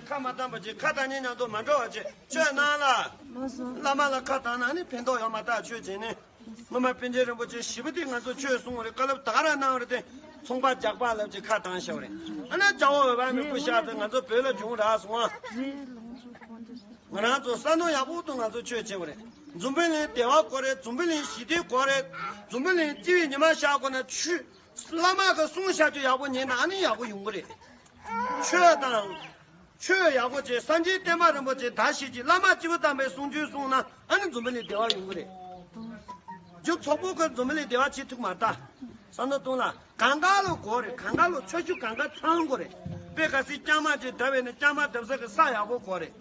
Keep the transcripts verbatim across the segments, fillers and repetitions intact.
ཁ་མ་བཏང་པ་ཅིག་ཁ་བཏང་ཉན་མཉམ་དུ་མ་འགྲོ་བ་ཅིག་ཆོས་གནང་ལ། བླ་མ་ལ་ཁ་བཏང་ན་ནི་ཕན་ཐོགས་ཡོད་མ་ཐག་ཆོས་བྱས་ནས། སྔོན་མ་པཎ་ཆེན་རིན་པོ་ཆེ་ཞི་བ་འདི་ང་ཚོ་ཆོས་གསུང་བ་རེད། བཀའ་སློབ་ད་ག་རང་གནང་བ་རེད་དེ། ཚོང་པ་ཇག་པ་ལབ་ཅིག་ཁ་བཏང་ཤག་རེད། ཨ་ན་ཇོ་བོ་འོད་དཔག་མེད་སྐུ་གཤེགས་དེ་ང་ཚོ་བོད་ལ་བྱུང་རག་སོང་ཨ། ང་རང་ཚོ་བསམ་བློ་ཡག་པོ་གཏོང་། ང་ཚོ་ཆོས་བྱེད་པ་རེད། འཛམ་བུ་གླིང་བདེ་བ་དགོས་རེད། འཛམ་བུ་གླིང་ཞི་བདེ་དགོས་རེད། འཛམ་བུ་གླིང་སྤྱི་བའི་ཉི་མ་ཤར་དགོས་ན་ཆོས། བླ་མ་གི་གསུང་བཤད་རྒྱུ་ཡག་པོ་ཉན་ན་ཨ་ནི་ཡག་པོ་ཡོང་གི་རེད། ཆོས་དང་། ཆོས་ཡག་པོ་བྱས། སངས་རྒྱས་བསྟན་པ་རིན་པོ་ཆེ་ད་ཤེས་ཀྱི་བླ་མ་སྤྱི་བོ་དམ་པའི་གསུང་ཆོས་གསུངས་ན་ཨ་ནི་འཛམ་བུ་གླིང་བདེ་བ་ཡོང་གི་རེད། རྒྱུ་ཚོགས་པོ་གི་འཛམ་བུ་གླིང་བདེ་བ་བྱེད་ཐུབ་མ་ད། བསམ་བློ་གཏོང་ལ། གང་ག་ལོ་དགོས་རེད། གང་ག་ལོ་ཆོས་ཆོས་གང་ག་ཚང་དགོས་རེད། དཔེ་ག་སྲིད་རྐྱང་མ་ཅིག་བསྡད་པས་ན་རྐྱང་མ་བསྡད་ས་གི་ས་ཡག་པོ་དགོས་རེད།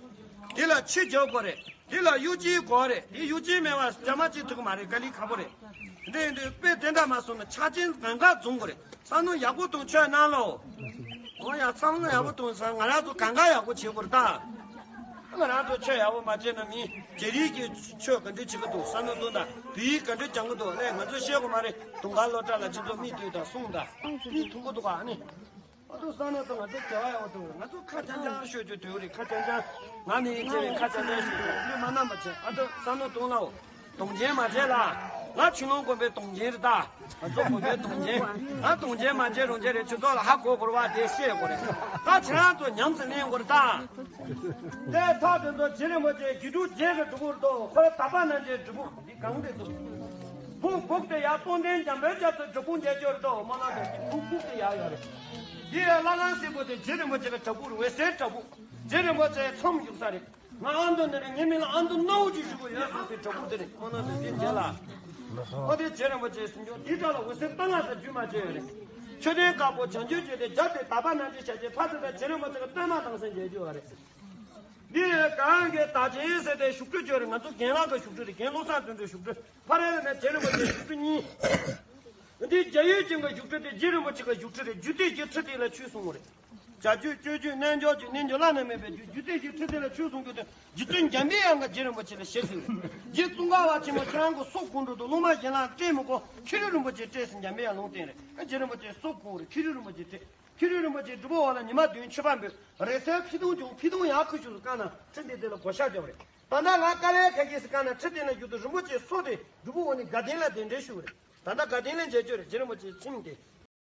དེ་ལ་ཆུ་རྒྱག་དགོས་རེད། དེ་ལ་གཡུ་ཅན་དགོས་རེད། དེ་གཡུ་ཅན་མེད་པ་རྐྱང་མ་ཅིག་ཐུག་གི་མ་རེད། དཀའ་ལས་ཁག་པོ་རེད། འདི་འདི་དཔེ་དེ་འདྲ་མ་སོང་ན་ཆ་རྐྱེན་གང་ག་འཛོམས་དགོས་རེད། བསམ་བློ་ཡག་པོ་གཏོང་ཆོས་གནང་ལོ། འོ་ཡ་བསམ་བློ་ཡག་པོ་གཏོང་ས་ང་རང་ཚོ་གང་ག་ཡག་པོ་བྱེད་དགོས་རེད་ད། ང་རང་ཚོ་ཆོས་ཡག་པོ་མ་བྱས་ན་མི་རྒྱ་རིགས་ཀྱི་ཆོས་ག་འདྲ་བྱེད་ཀྱི་འདུག་བསམ་བློ་གཏོང་དང་། བོད་ཡིག་ག་འདྲ་སྦྱང་གི་འདུག་ལས་ང་ཚོ་ཤེས་དགོས་མ་རེད། དུང་དཀར་སློབ་གྲྭ་ལ་སྤྱི་ཚོགས་མི་ལྟོས་དང་གསུངས་དང་། མི་མཐོང་གི་འདུག་ག་ནི། ཨ་ཏོ་བསམ་བློ་གཏོང་། ང་ཚོ་བྱ་བ་ཡག་པོ་གཏོང་། ང་ཚོ་ཁ་རྐྱང་རྐྱང་ཤོད་རྒྱུ་དུས་རེད། ཁ་རྐྱང་རྐྱང་། ང་མི་ཡིན་ཅེས་པའི་ཁ་རྐྱང་རྐྱང་ཤོད་རྒྱུ་ལུས་མ་རྣམ་པ་བྱས། ཨ་ཏོ་བསམ་བློ་གཏོང་ལའོ། དུང་ཆེན་མ་བྱས་ལ། ང་ཆུ་ལོང་དགོན་པའི་དུང་ཆེན་རེད་ད། ང་ཚོ་དགོན་པའི་དུང་ཆེན། ང་དུང་ཆེན་མ་བྱས་རུང་བྱས་རེད། ཆུ་ཚོགས་ལ་ཧ་གོ་དགོས་པ་དེ་ཤེས་དགོས་རེད། ད་ཁྱེད་རང་ཚོ་ཉམས་སུ་ལེན་དགོས་རེད་ད། དེ་ཐག་དེ་ཚོ་རྗེ་རིན་པོ་ཆེ་སྒྱུ་འཕྲུལ་རྒྱན་གྱི་སྒྲུབ་ཕུག་རེད་དོ། ཁོ་ར་དག་པ་རྣམ་འདྲེན་སྒྲུབ་ཕུག་འདི་གང་རེད་དོ། ཕུག་ཕུག་དེ་ཡར་སྟོང་ལྡན་འཇམ་དཔལ་རྒྱ་མཚོའི་སྒྲུབ་ཕུག་མཇལ་རྒྱུ་རེད་དོ། མ་ན་དེ་ཕུག་ཕུག་དེ་ཡར་ཡོད་རེད། འདི་ཡར་ལྷ་ཁང་སེར་པོ་དེ་རྗེ་རིན་པོ་ཆེ་གི་བྲག་ཕུག་རེད། འོད་གསལ་བྲག་ཕུག་རྗེ་རིན་པོ་ཆེ་མཚམས་བཞུགས་ས་རེད། ང་ཨ་མདོ་ནས་རེད། ངའི་མིང་ལ་ཨ་མདོ་སྣོད་ཀྱི་ཞུ་གི་ཡོད་ཟེར་ཏེ་གྲོགས་པོ་དེ་རེད། ཁོང་རྣམ་ཚོས་དེ་མཇལ་ལ། ཨོ་དེ་རྗེ་རིན་པོ་ཆེའི་གཟིམ་ཆུང་འདི་དག་ལ་འོད་ཟེར་སྟོང་ལྔ་ཙམ་བརྒྱུད་མ་བྱས་ཡོད་རེད། མཆོད་རྟེན་དཀར་པོ་བྱང་ཆུབ་ཀྱི་སྟེགས་རྒྱབ་སྟེ་དག་པ་རྣམ་འདྲེན་ཞལ་བྱེད་ཕ་ཚོ་དང་རྗེ་རིན་པོ་ཆེ་གི་སྟོན་མ་དང་སེ་མཇལ་རྒྱུ་ཡོད་རེད། འདི་གང་གི་བདག་ཆེན་ཟེར་ཏེ་བཞུགས་ཁྲི་བརྗོད་རེད། ང་ཚོ་རྒན་ལགས་ཀྱི་བཞུགས་ཁྲི་རེད། རྒན་བློ་བཟང་བརྩོན་འགྲུས་བཞུགས་ཁྲི། ཕ་རེ་རེ་ནས་རྗེ་རིན་པོ་ཆེའི་བཞུགས་ཁྲི་གཉིས། འདི་རྒྱ་ཡུལ་ཅན་གྱི་བཞུགས་ཁྲི་དེ་རྗེ་རིན་པོ་ཆེ་གི་བཞུགས་ཁྲི་རེད། རྒྱུད་སྟོད་ཀྱི་ཁྲི་སྟེང་ལ་ཆོས་གསུང་བ་རེད། བྱ་རྒྱུད་སྤྱོད་རྒྱུད་རྣལ་འབྱོར་རྒྱུད་རྣལ་འབྱོར་བླ་ན་མེད་པའི་རྒྱུད། རྒྱུད་སྟོད་ཀྱི་ཁྲི་སྟེང་ལ་ཆོས་གསུང་རྒྱུ་དེ་རྗེ་བཙུན་འཇམ་པའི་དབྱངས་ཀྱིས་རྗེ་རིན་པོ་ཆེ་ལ་ཞལ་གཟིགས་རེད། རྗེ་ཙོང་ཁ་པ་ཆེན་པོ་ཁྱེད་རང་གི་སྲོག་སྐོང་འགྲོ་དུས་སློབ་མ་གཞན་ལ་སྤྲད་མི་དགོས། ཁྱེད་རང་རིན་པོ་ཆེ་སྤྲད་ཟེར་འཇམ་པའི་དབྱངས་ལུང་བསྟན་རེད། རྗེ་རིན་པོ་ཆེ་སྲོག་སྐོང་རེད། ཁྱེད་རང་རིན་པོ་ཆེ་སྤྲད། ཁྱེད་རང་རིན་པོ་ཆེ་སྒྲུབ་ཕུག་འོག་ལ་ཉི་མ་བདུན་མཆོད་པ་འབུལ། རེས་གཟའ་ཕྱི་དྲོ་བྱུང་ཕྱི་དྲོ་ཡར་ཁུ་བྱུག་སུ་བཀང་ན་ཁྲི་འདི་དེ་ལ་གོ་ཤ་རྒྱབ་རེད། ད་ལྟ་ང་དཀའ་ལས་ཁག་གིས་སུ་བཀང་ན་ཁྲི་དེ་ལ་བཞུགས་དུས་རིན་པོ་ཆེ་སྲོག་དེ་སྒྲུབ་ཕུག་འོག་ནས་དགའ་ལྡན་ལ་གདན་འདྲེན་ཞུ་རེད། ད་ལྟ་དགའ་ལྡན་ལ་མཇལ་རྒྱུ་རེད། རྗེ་རིན་པོ་ཆེ་ཁྲིམས་དེ།